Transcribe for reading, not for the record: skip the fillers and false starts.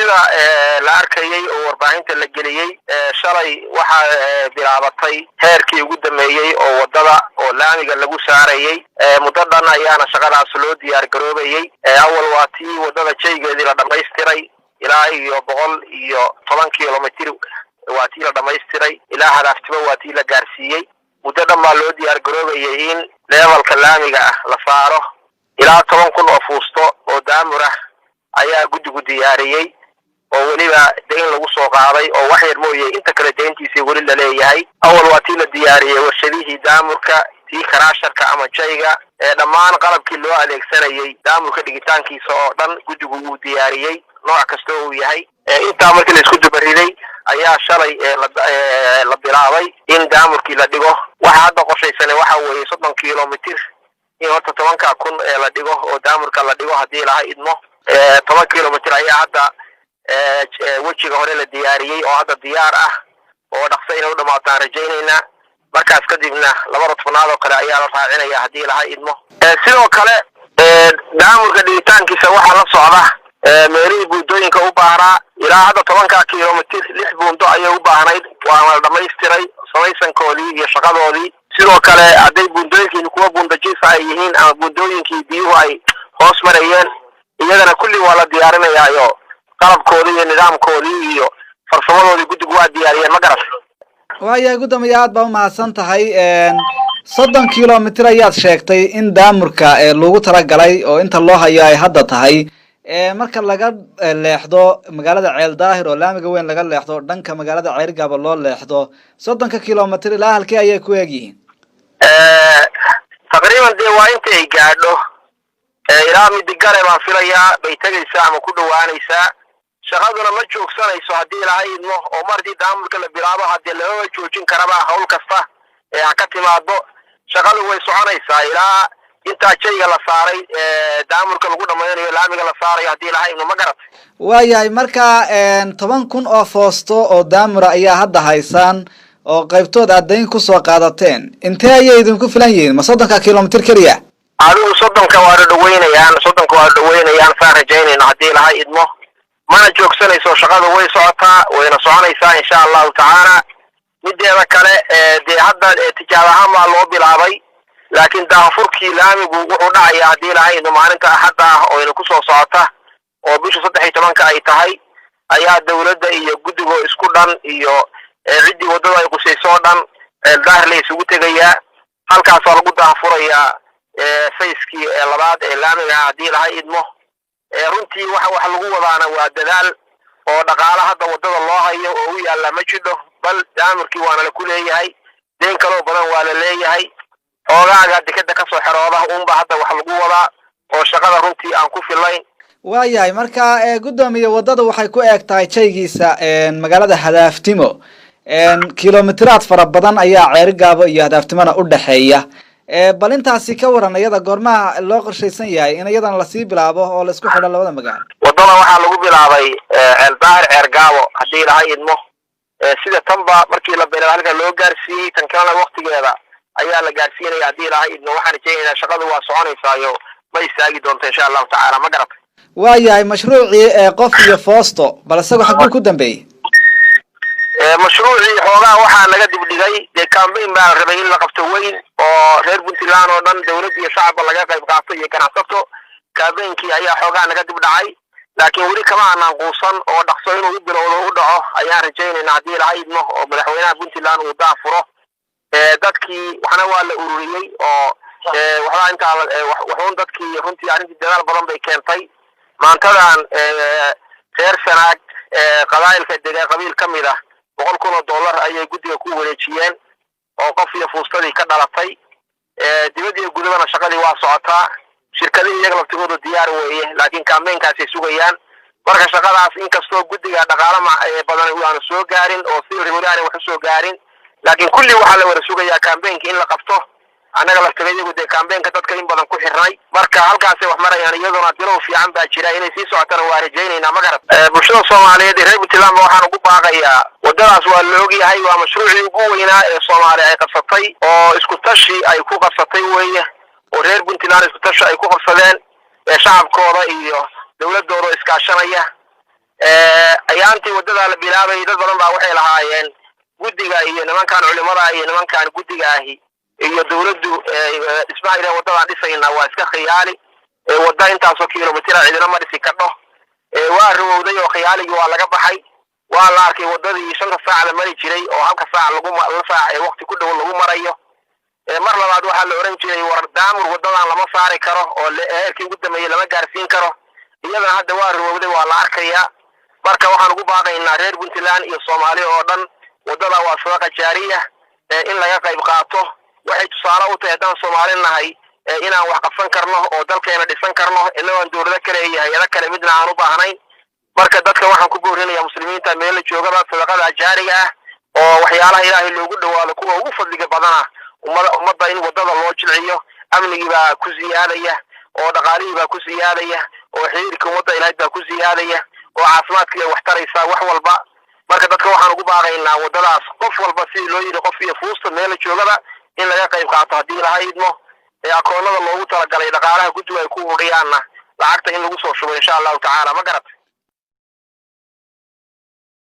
Sida la arkayay oo warbaahinta la geliyey, shalay waxaa bilaabatay heerkii ugu dambeeyey oo wadada oo laamiga lagu saarayay. Muddo dhan ayaana shaqadaas loo diyaar garoobayey. Awal waa tii wadada jaygeedii la dhamaystiray, ilaa iyo 110 kilomitr waa tii la dhamaystiray, ilaa Hadaaftimo waa tii la gaarsiiyey. Muddo dhan baa loo diyaar garoobayay in levelka laamiga ah la saaro. Ilaa 10,000 oo fuusto oo daamur ah ayaa guddigu diyaariyey, oo weliba dayn lagu soo qaaday, oo wax yar mooye inta kale dayntiisii weli la leeyahay. Awal waa tii la diyaariyey warshadihii daamurka, tii crusherka ama jayga, ee dhammaan qalabkii loo adeegsanayay daamurka dhigitaankiisa oo dhan guddigu wuu diyaariyey, nooc kasta uu yahay. Intaa markii la isku dubariday ayaa shalay la bilaabay in daamurkii la dhigo. Waxa hadda qorshaysane waxa weeye 30 kilomitr in horta 10,000 ee la dhigo oo daamurka la dhigo, haddii Ilaha idmo. 10 kilomitr ayaa hadda wejiga hore la diyaariyey oo hadda diyaar ah, oo dhaqso inay u dhamaataan rajaynaynaa. Markaas kadibna labada tobnaad oo kale ayaa la raacinaya, haddii Ilaha idmo. Sidoo kale daamurka dhigitaankiisa waxaa la socda meelihii buundooyinka u baahnaa. Ilaa hadda 10-ka kilomitr lix buundo ayay u baahnayd, waana la dhamaystiray samaysankoodii iyo shaqadoodii. Sidoo kale hadday buundooyinkiin kuwa buundajiifa ay yihiin ama buundooyinkii biyuhu ay hoos marayeen, iyagana kulli waa la diyaarinayaayo, qalabkoodii iyo nidaamkoodii iyo farsamadoodii guddigu waa diyaariyeen, ma garat? Waayahay, guddoomiye, aad baa umahadsan tahay. 30 kilomitr ayaad sheegtay in daamurka lagu talagalay oo inta loo hayo ay hadda tahay. Marka laga leexdo magaalada Ceel Daahir oo laamiga weyn laga leexdo, dhanka magaalada Ceerigaaba loo leexdo, 30-ka kilomitr ilaa halkee ayay ku eg yihiin? Taqriiban dee waa inta ay gaadho ilaa Midigale baan filayaa bay tegaysaa ama ku dhawaanaysaa. Shaqaduna ma joogsanayso, haddii Ilaahay idmo, oo markii daamurka la bilaabo haddii lamama joojin karaba. Hawl kasta ee ha ka timaado, shaqadu way soconaysaa ilaa intaa jayga la saaray, daamurka lagu dhamaynayo, laamiga la saarayo, haddii Ilaahay idmo, ma garat? Waayahay, marka 10,000 oo foosto oo daamura ayaa hadda haysaan oo qaybtood aad dayn kusoo qaadateen. Intee ayay idinku filan yihiin? Ma 30-ka kilomitr keliya? Adigu 30-ka waa dhaweynayaan, 30-ka waa dhaweynayaan saan rajaynayno, haddii Ilahay idmo. Mana joogsanayso, shaqadu way socotaa, wayna soconaysaa, insha Allahu tacaala. Mideeda kale, dee hadda tijaab ahaan baa loo bilaabay, laakiin daahfurkii laamigu wuxuu dhacayaa, haddii Ilahay idmo, maalinta Axadda ah oo ina kusoo socota, oo bisha 13-ka ay tahay, ayaa dawladda iyo guddigo isku dhan iyo ciddii waddada ay qusayso oo dhan Ceeldaahir la isugu tegayaa. Halkaasaa lagu daahfurayaa phase-kii ee labaad ee laamiga, haddii Ilahay idmo. Runtii waxa wax lagu wadaana waa dadaal, oo dhaqaala hadda waddada loo hayo oo u yaallaa ma jidho, bal daamirkii waana la ku leeyahay, deen kaloo badan waa la leeyahay. Xoogaaga dekeda kasoo xerooda uunba hadda wax lagu wadaa, oo shaqada runtii aan ku filayn. Waayahay, marka guddoomiye, waddada waxay ku eg tahay jaygiisa magaalada Hadaaftimo. Kilomitiraad fara badan ayaa Ceerigaabo iyo Hadaaftimona u dhexeeya. Bal intaasi ka waran, iyada goormaha loo qorshaysan yahay in iyadana lasii bilaabo oo laisku xidho labada magaalo? Waddada waxaa lagu bilaabay Ceeldaahir Ceergaabo, haddii Ilahay idmo. Sida tanba markii la bilaabay halka loo gaarsiiyey, tan kalena waktigeeda ayaa la gaarsiinaya, haddii Ilahay idmo. Waxaan rajaynaynaa shaqadu waa soconaysaayo, ma istaagi doonto, insha Allahu tacaala, ma garatay? Waayahay, mashruucii qof iyo foosto, bal isaga xaguu ku dambeeyey? Mashruucii xoogaa waxaa naga dibdhigay dee campaign baa la rabay in la qabto weyn, oo reer Puntland oo dhan, dawlad iyo shacabba, laga qayb qaato iyo ganacsato. Campaignkii ayaa xoogaa naga dib dhacay, laakiin weli kama aanaan quusan, oo dhaqso inuu u bilowdo, u dhaco ayaan rajaynayna, haddii Ilahay idmo, oo madaxweynaha Puntland uu daafuro. Dadkii waxna waa la ururiyey, oo waxbaa intaa waxuun dadkii runtii arrintii dadaal badan bay keentay. Maantadan reer Sanaag qabaa'ilka dega qabiil ka mid ah 100,000 oo dollar ayay guddiga ku wareejiyeen, oo qof iyo fuustadii ka dhalatay. Dibad iyo gudabana shaqadii waa socotaa, shirkadihii iyaga laftigoodu diyaar weeye, laakiin campaignkaasay sugayaan. Marka shaqadaas, inkastoo guddiga dhaqaalo badan aanu soo gaarin oo si weli aanay wax usoo gaarin, laakiin kulli waxaa la wada sugayaa campaignka in la qabto. Annaga laftiga iyagu dee campaignka dadka in badan ku xirnay. Marka halkaasay wax marayaan, iyaduna bilow fiican baa jira, inay sii socotana waa rajaynaynaa, ma garat? Bulshada Soomaaliyeed ee reer Puntland ba waxaan ugu baaqayaa, waddadaas waa la ogyahay, waa mashruucii ugu weynaa ee Soomaali ay qabsatay, oo isku tashi ay ku qabsatay weeye, oo reer Puntland isku tashi ay ku qabsadeen ee shacabkooda iyo dawladooda iskaashanaya. Ayaantii waddadaa la bilaabayay dad badan baa waxay lahaayeen guddiga iyo nimankan culimada iyo nimankan guddiga ahi iyo dawladdu dhismaha ilah waddadaan dhisaynaa waa iska khiyaali, wadda intaasoo kilomitira cidina ma dhisi kadho. Waa rumowday oo khiyaaligii waa laga baxay. Waa la arkay waddadii 5ta saac la mari jiray oo halka saac lagu la saac ee waqti ku dhow lagu marayo. Mar labaad waxaa la oran jiray war daamur waddadan lama saari karo oo heerkii ugu dambeeyey lama gaarsiin karo. Iyadana hadda waa rumowday, waa la arkayaa. Marka waxaan ugu baaqaynaa reer Puntland iyo Soomaali oo dhan, waddada waa sadaqa jaariya in laga qayb qaato. Waxay tusaale u tahay haddaan Soomaali nahay inaan wax qabsan karno oo dalkeena dhisan karno, inagoon dowlado kale iyo hay-ado kale midna aan u baahnayn. Marka dadka waxaan ku boorinayaa muslimiinta meel la joogaba sadaqada jaariga ah oo waxyaalaha Ilaahay loogu dhawaado kuwa ugu fadliga badana, ummadda in waddada loo jilciyo. Amnigii baa ku siyaadaya, oo dhaqaalihii baa ku siyaadaya, oo xiriirka ummadda Ilaahay baa ku siyaadaya, oo caafimaadkii ay wax taraysaa, wax walba. Marka dadka waxaan ugu baaqaynaa waddadaas qof walba, sidii loo yidhi qof iyo fuusta meel la joogaba, in laga qayb qaato haddii Ilahay idmo. Ee akoonada loogu talagalay dhaqaalaha guddigu ay ku ururiyaanna lacagta in lagu soo shubo, insha Allahu tacaala. Ma garat?